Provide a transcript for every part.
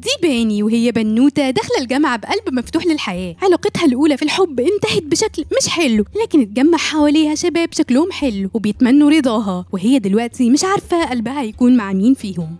دي باني وهي بنوتة داخلة الجامعة بقلب مفتوح للحياة. علاقتها الأولى في الحب انتهت بشكل مش حلو، لكن اتجمع حواليها شباب شكلهم حلو وبيتمنوا رضاها، وهي دلوقتي مش عارفة قلبها يكون مع مين فيهم.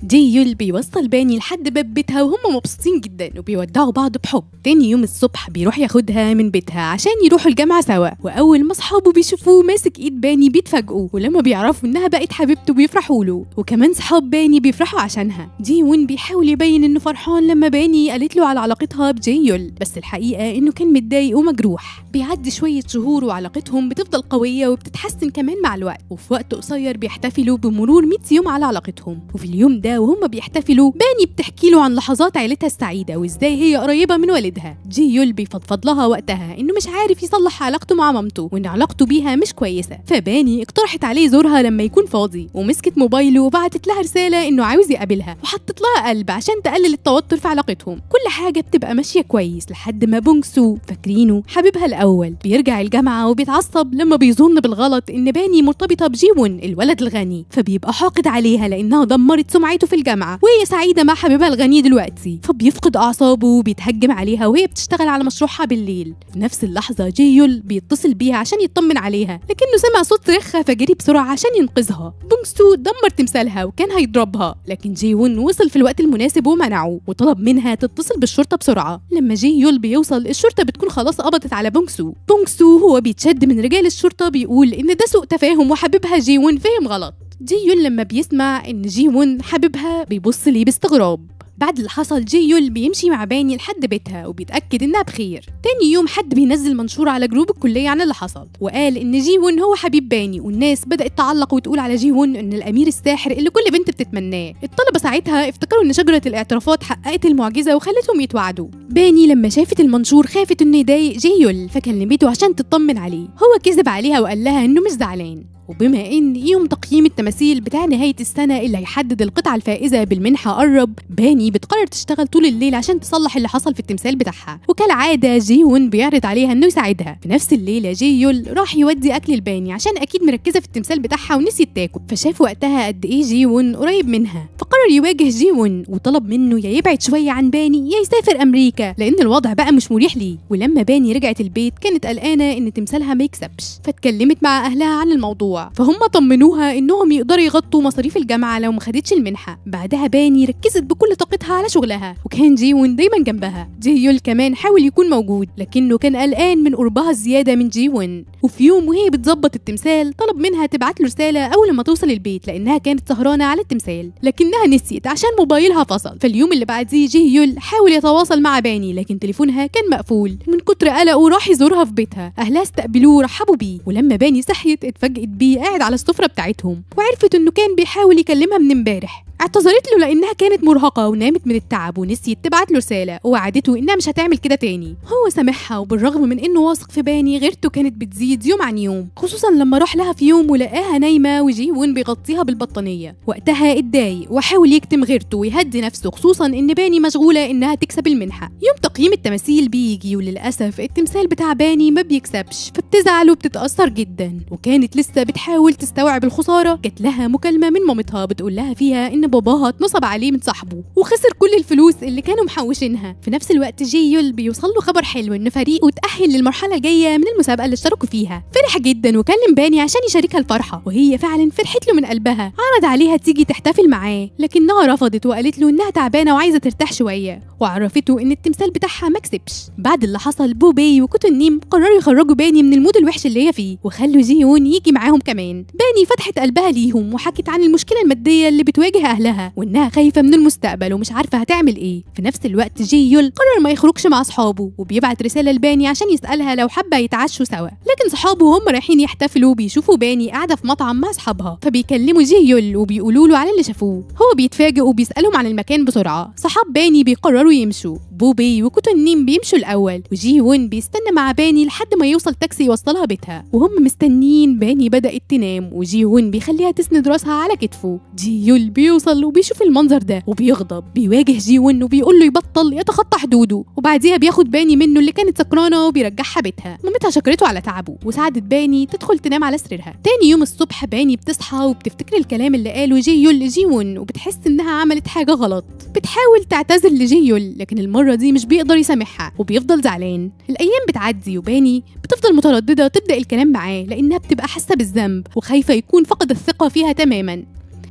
جيول بيوصل باني لحد باب بيتها وهم مبسوطين جدا وبيودعوا بعض بحب. تاني يوم الصبح بيروح ياخدها من بيتها عشان يروحوا الجامعة سوا، وأول ما أصحابه بيشوفوه ماسك إيد باني بيتفاجئوا، ولما بيعرفوا إنها بقت حبيبته بيفرحوا له، وكمان صحاب باني بيفرحوا عشانها. جيون بيحاول يبين إنه فرحان لما باني قالت له على علاقتها بجيول، بس الحقيقة إنه كان متضايق ومجروح. بيعدي شوية شهور وعلاقتهم بتفضل قوية وبتتحسن كمان مع الوقت، وفي وقت قصير بيحتفلوا بمرور 100 يوم على علاقتهم. وفي اليوم ده وهم بيحتفلوا باني بتحكي له عن لحظات عيلتها السعيدة وازاي هي قريبه من والدها. جيول بيفضفض لها وقتها انه مش عارف يصلح علاقته مع مامته وان علاقته بيها مش كويسة، فباني اقترحت عليه يزورها لما يكون فاضي، ومسكت موبايله وبعتت لها رسالة انه عاوز يقابلها وحطت لها قلب عشان تقلل التوتر في علاقتهم. كل حاجة بتبقى ماشية كويس لحد ما بونغسو، فاكرينه حبيبها الاول، بيرجع الجامعة وبيتعصب لما بيظن بالغلط ان باني مرتبطة بجيون الولد الغني، فبيبقى حاقد عليها لانها دمرت سمعته في الجامعة وهي سعيدة مع حبيبها الغني دلوقتي، فبيفقد أعصابه وبيتهجم عليها وهي بتشتغل على مشروعها بالليل. في نفس اللحظة جيول بيتصل بيها عشان يطمن عليها، لكنه سمع صوت صريخها فجري بسرعة عشان ينقذها. بونغسو دمر تمثالها وكان هيضربها، لكن جيون وصل في الوقت المناسب ومنعه وطلب منها تتصل بالشرطة بسرعة. لما جيول بيوصل الشرطة بتكون خلاص قبضت على بونغسو. بونغسو هو بيتشد من رجال الشرطة بيقول إن ده سوء تفاهم وحبيبها جيون فهم غلط. جيول لما بيسمع ان جيون حبيبها بيبص ليه باستغراب. بعد اللي حصل جيول بيمشي مع باني لحد بيتها وبيتأكد انها بخير. تاني يوم حد بينزل منشور على group الكلية عن اللي حصل وقال ان جيون هو حبيب باني، والناس بدأت تعلق وتقول على جيون ان الامير الساحر اللي كل بنت بتتمناه. الطلبة ساعتها افتكروا ان شجرة الاعترافات حققت المعجزة وخلتهم يتوعدوا. باني لما شافت المنشور خافت انه يضايق جيول فكلمته عشان تطمن عليه. هو كذب عليها وقال لها انه مش زعلان. وبما ان يوم تقييم التماثيل بتاع نهاية السنة اللي هيحدد القطعة الفائزة بالمنحة قرب، باني بتقرر تشتغل طول الليل عشان تصلح اللي حصل في التمثال بتاعها، وكالعادة جيون بيعرض عليها انه يساعدها. في نفس الليلة جيول راح يودي اكل لباني عشان اكيد مركزة في التمثال بتاعها ونسيت تاكل، فشاف وقتها قد ايه جيون قريب منها، فقرر يواجه جيون وطلب منه يا يبعد شوية عن باني يا يسافر امريكا لان الوضع بقى مش مريح ليه. ولما باني رجعت البيت كانت قلقانة ان تمثالها ما يكسبش، فاتكلمت مع اهلها عن الموضوع، فهم طمنوها انهم يقدروا يغطوا مصاريف الجامعة لو ما خدتش المنحة. بعدها باني ركزت بكل طاقتها على شغلها وكان جيون دايما جنبها. جيول كمان حاول يكون موجود لكنه كان قلقان من قربها الزيادة من جيون. وفي يوم وهي بتظبط التمثال طلب منها تبعت له رسالة اول ما توصل البيت لانها كانت سهرانة على التمثال، لكنها نسيت عشان موبايلها فصل. فاليوم اللي بعديه جيول حاول يتواصل مع باني لكن تليفونها كان مقفول. من كتر قلقه راح يزورها في بيتها، اهلها استقبلوه ورحبوا بيه. ولما باني صحيت اتفاجئت بيه قاعد على السفرة بتاعتهم وعرفت انه كان بيحاول يكلمها من امبارح. اعتذرت له لانها كانت مرهقة ونامت من التعب ونسيت تبعت له رسالة، ووعدته انها مش هتعمل كده تاني. هو سامحها، وبالرغم من انه واثق في باني غيرته كانت بتزيد يوم عن يوم، خصوصا لما راح لها في يوم ولقاها نايمة وجيون بيغطيها بالبطانيه. وقتها اتضايق وحاول يكتم غيرته ويهدي نفسه، خصوصا ان باني مشغولة انها تكسب المنحة. يوم تقييم التماثيل بيجي وللاسف التمثال بتاع باني ما بيكسبش، فبتزعل وبتتاثر جدا، وكانت لسه بتحاول تستوعب الخسارة. جات لها مكالمة من مامتها بتقول لها فيها ان باباها اتنصب عليه من صاحبه وخسر كل الفلوس اللي كانوا محوشينها. في نفس الوقت جيول بيوصل له خبر حلو ان فريقه اتأهل للمرحلة الجاية من المسابقة اللي اشتركوا فيها. فرح جدا وكلم باني عشان يشاركها الفرحة، وهي فعلا فرحت له من قلبها. عرض عليها تيجي تحتفل معاه لكنها رفضت وقالت له انها تعبانة وعايزه ترتاح شوية، وعرفته ان التمثال بتاعها ما كسبش. بعد اللي حصل بوبي وكوتونيم قرروا يخرجوا باني من ال mood الوحش اللي هي فيه وخلوا جيون يجي معاهم كمان. باني فتحت قلبها ليهم وحكت عن المشكلة المادية اللي بتواجه اهلها وانها خايفة من المستقبل ومش عارفه هتعمل ايه. في نفس الوقت جيول قرر ما يخرجش مع اصحابه وبيبعت رسالة لباني عشان يسالها لو حابة يتعشوا سوا، لكن صحابه وهم رايحين يحتفلوا بيشوفوا باني قاعدة في مطعم مع اصحابها، فبيكلموا جيول وبيقولوا له على اللي شافوه. هو بيتفاجئ وبيسالهم عن المكان بسرعة. صحاب باني بيقرروا يمشوا، بوبي وكوتونيم بيمشوا الاول وجيون بيستنى مع باني لحد ما يوصل تاكسي يوصلها بيتها. وهم مستنيين باني بدات تنام وجيون بيخليها تسند راسها على كتفه. جيول بيوصل بيوصل وبيشوف المنظر ده وبيغضب، بيواجه جيون وبيقول له يبطل يتخطى حدوده، وبعديها بياخد باني منه اللي كانت سكرانه وبيرجعها بيتها. مامتها شكرته على تعبه وساعدت باني تدخل تنام على سريرها. تاني يوم الصبح باني بتصحى وبتفتكر الكلام اللي قاله جيول لجيون وبتحس انها عملت حاجة غلط. بتحاول تعتذر لجيول لكن المرة دي مش بيقدر يسامحها وبيفضل زعلان. الايام بتعدي وباني بتفضل مترددة تبدا الكلام معاه لانها بتبقى حاسه بالذنب وخايفة يكون فقد الثقة فيها تماما.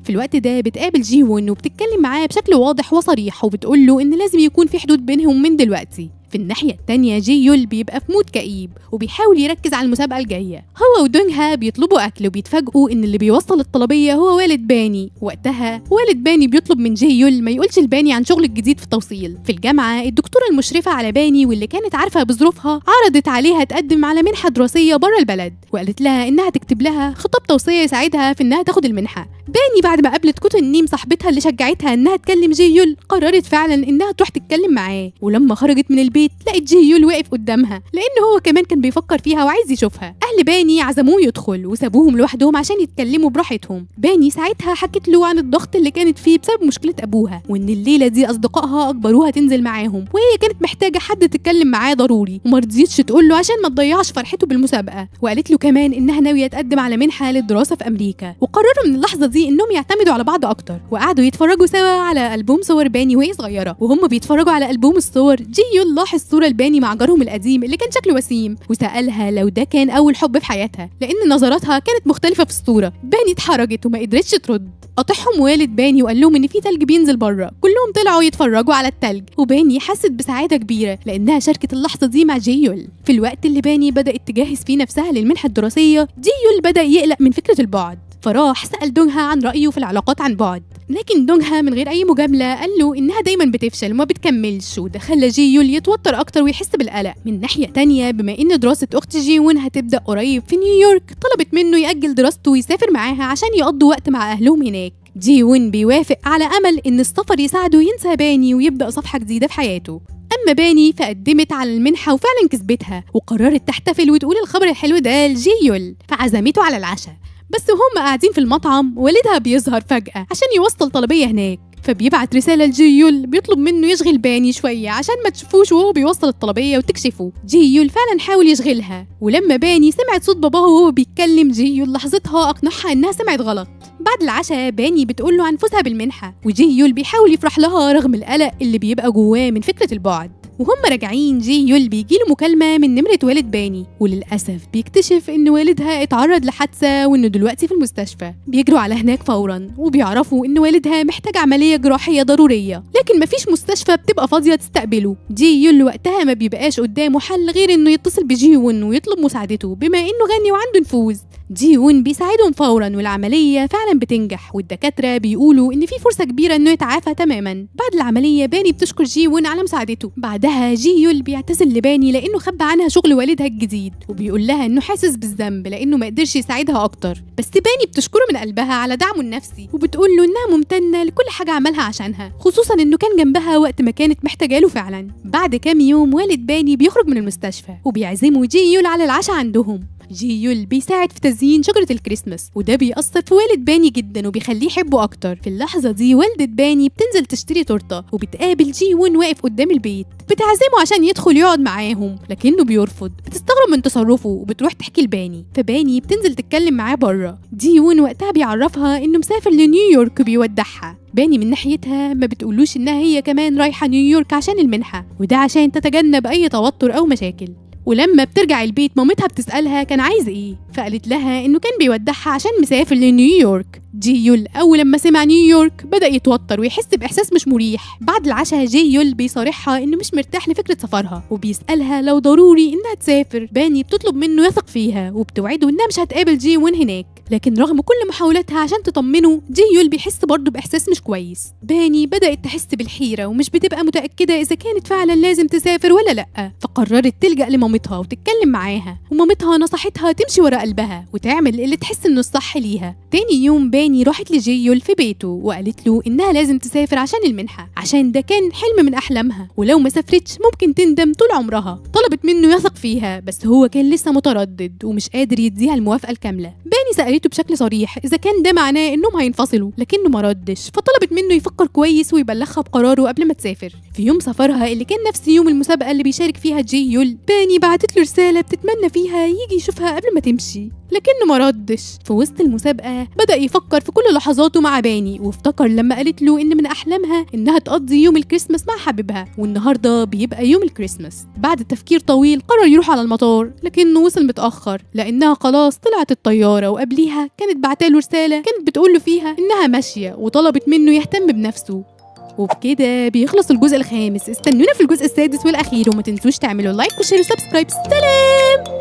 في الوقت ده بتقابل جيون وبتتكلم معاه بشكل واضح وصريح وبتقول له ان لازم يكون في حدود بينهم من دلوقتي. في الناحية التانية جيول بيبقى في mood كئيب وبيحاول يركز على المسابقة الجاية. هو ودونغها بيطلبوا أكل وبيتفاجئوا إن اللي بيوصل الطلبية هو والد باني. وقتها والد باني بيطلب من جيول ما يقولش لباني عن شغله الجديد في التوصيل. في الجامعة الدكتورة المشرفة على باني واللي كانت عارفة بظروفها عرضت عليها تقدم على منحة دراسية بره البلد، وقالت لها إنها تكتب لها خطاب توصية يساعدها في إنها تاخد المنحة. باني بعد ما قابلت كوتن نيم صاحبتها اللي شجعتها إنها تكلم جيول قررت فعلا إنها تروح تتكلم معاه، ولما خرجت من البيت لقت جيول واقف قدامها لان هو كمان كان بيفكر فيها وعايز يشوفها. اهل باني عزموه يدخل وسابوهم لوحدهم عشان يتكلموا براحتهم. باني ساعتها حكت له عن الضغط اللي كانت فيه بسبب مشكلة ابوها، وان الليلة دي اصدقائها اجبروها تنزل معاهم وهي كانت محتاجه حد تتكلم معاه ضروري، وما رضيتش تقول له عشان ما تضيعش فرحته بالمسابقه. وقالت له كمان انها ناوية تقدم على منحه للدراسة في امريكا، وقرروا من اللحظة دي انهم يعتمدوا على بعض اكتر. وقعدوا يتفرجوا سوا على البوم صور باني وهي صغيرة، وهم بيتفرجوا على البوم الصور جيول لاحظ صورة لباني مع جارهم القديم اللي كان شكله وسيم، وسألها لو ده كان أول حب في حياتها لأن نظراتها كانت مختلفة في الصورة. باني اتحرجت وما قدرتش ترد. قاطعهم والد باني وقال لهم إن في تلج بينزل بره، كلهم طلعوا يتفرجوا على التلج، وباني حست بسعادة كبيرة لأنها شاركت اللحظة دي مع جيول. في الوقت اللي باني بدأت تجهز فيه نفسها للمنحة الدراسية، جيول بدأ يقلق من فكرة البعد، فراح سأل دونغها عن رأيه في العلاقات عن بعد، لكن دونغها من غير أي مجاملة قال له إنها دايما بتفشل وما بتكملش، وده خلى جيول يتوتر أكتر ويحس بالقلق. من ناحية تانية بما إن دراسة أخت جيون هتبدأ قريب في نيويورك، طلبت منه يأجل دراسته ويسافر معاها عشان يقضوا وقت مع أهلهم هناك. جيون بيوافق على أمل إن السفر يساعده ينسى باني ويبدأ صفحة جديدة في حياته. أما باني فقدمت على المنحة وفعلا كسبتها، وقررت تحتفل وتقول الخبر الحلو ده لجيول، فعزمته على العشاء. بس وهم قاعدين في المطعم والدها بيظهر فجأة عشان يوصل طلبية هناك، فبيبعت رسالة لجيول بيطلب منه يشغل باني شوية عشان ما تشوفوش وهو بيوصل الطلبية وتكشفه. جيول فعلا حاول يشغلها، ولما باني سمعت صوت باباه وهو بيتكلم جيول لحظتها أقنعها إنها سمعت غلط. بعد العشاء باني بتقول له عن فوزها بالمنحة، وجيول بيحاول يفرح لها رغم القلق اللي بيبقى جواه من فكرة البعد. وهم راجعين جيول بيجيله مكالمة من نمرة والد باني، وللأسف بيكتشف إن والدها اتعرض لحادثة وإنه دلوقتي في المستشفى. بيجروا على هناك فورا وبيعرفوا إن والدها محتاج عملية جراحية ضرورية، لكن مفيش مستشفى بتبقى فاضية تستقبله. جيول وقتها ما بيبقاش قدامه حل غير إنه يتصل بجيون ويطلب مساعدته بما إنه غني وعنده نفوذ. جيون بيساعدهم فورا والعملية فعلا بتنجح، والدكاترة بيقولوا إن في فرصة كبيرة إنه يتعافى تماما. بعد العملية باني بتشكر جيون على مساعدته. بعدها جيول بيعتذر لباني لأنه خبى عنها شغل والدها الجديد، وبيقول لها إنه حاسس بالذنب لأنه ما قدرش يساعدها أكتر. بس باني بتشكره من قلبها على دعمه النفسي، وبتقول له إنها ممتنة لكل حاجة عملها عشانها، خصوصا إنه كان جنبها وقت ما كانت محتاجة له فعلا. بعد كام يوم والد باني بيخرج من المستشفى وبيعزموا جيول على العشاء عندهم. جيول بيساعد في تزيين شجرة الكريسماس، وده بيأثر في والد باني جدا وبيخليه يحبه أكتر. في اللحظة دي والدة باني بتنزل تشتري تورتة وبتقابل جيون واقف قدام البيت، بتعزمه عشان يدخل يقعد معاهم لكنه بيرفض. بتستغرب من تصرفه وبتروح تحكي لباني، فباني بتنزل تتكلم معاه بره. جيون وقتها بيعرفها إنه مسافر لنيويورك وبيودعها. باني من ناحيتها ما بتقولوش إنها هي كمان رايحة نيويورك عشان المنحة، وده عشان تتجنب أي توتر أو مشاكل. ولما بترجع البيت مامتها بتسألها كان عايز ايه، فقالت لها انه كان بيودعها عشان مسافر لنيويورك. جيول اول لما سمع نيويورك بدأ يتوتر ويحس باحساس مش مريح. بعد العشاء جيول بيصارحها انه مش مرتاح لفكرة سفرها، وبيسألها لو ضروري انها تسافر. باني بتطلب منه يثق فيها وبتوعده انها مش هتقابل جيون هناك، لكن رغم كل محاولاتها عشان تطمنه جيول بيحس برضه باحساس مش كويس. باني بدأت تحس بالحيرة ومش بتبقى متأكدة اذا كانت فعلا لازم تسافر ولا لأ، فقررت تلجأ لمامتها وتتكلم معاها، ومامتها نصحتها تمشي ورا قلبها وتعمل اللي تحس انه الصح ليها. تاني يوم باني باني راحت لجيول في بيته وقالت له إنها لازم تسافر عشان المنحة، عشان ده كان حلم من أحلامها، ولو ما سافرتش ممكن تندم طول عمرها. طلبت منه يثق فيها، بس هو كان لسه متردد ومش قادر يديها الموافقة الكاملة. باني سألته بشكل صريح إذا كان ده معناه إنهم هينفصلوا، لكنه ما ردش، فطلبت منه يفكر كويس ويبلغها بقراره قبل ما تسافر. في يوم سفرها اللي كان نفس يوم المسابقة اللي بيشارك فيها جيول، باني بعتت له رسالة بتتمنى فيها يجي يشوفها قبل ما تمشي، لكنه ما ردش. في وسط المسابقة بدأ يفكر في كل لحظاته مع باني، وافتكر لما قالت له إن من أحلامها إنها تقضي يوم الكريسماس مع حبيبها، والنهارده بيبقى يوم الكريسماس. بعد تفكير طويل قرر يروح على المطار، لكنه وصل متأخر لأنها خلاص طلعت الطيارة، وقبليها كانت بعتاله رسالة كانت بتقول له فيها إنها ماشية وطلبت منه يهتم بنفسه. وبكده بيخلص الجزء الخامس. استنونا في الجزء السادس والأخير، وما تنسوش تعملوا like و share و subscribe. سلام.